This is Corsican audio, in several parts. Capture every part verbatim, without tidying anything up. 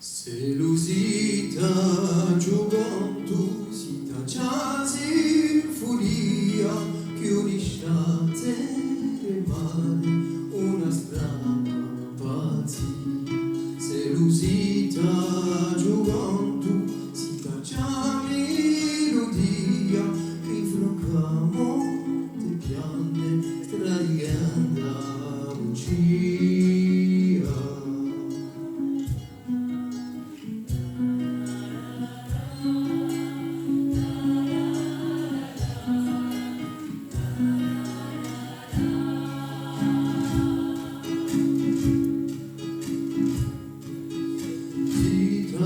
S'ellu site a ghjuventu, site a sinfunia chì unisce terra è mare, una strana pazzia. S'ellu site a ghjuventu, site a meludia chì franca monti è piane, stradighjende a bugia. Site a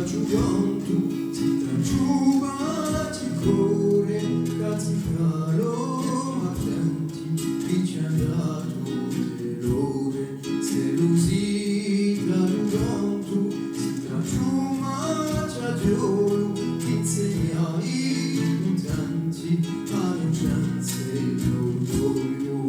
ghjuventu, site a ghjuventu, core, cazzi calò, ma tanti, picciandatu de l'ore. S'ellu site a ghjuventu, site a ghjuventu, chì insegna à i cuntanti a lucenza è l'orgogliu.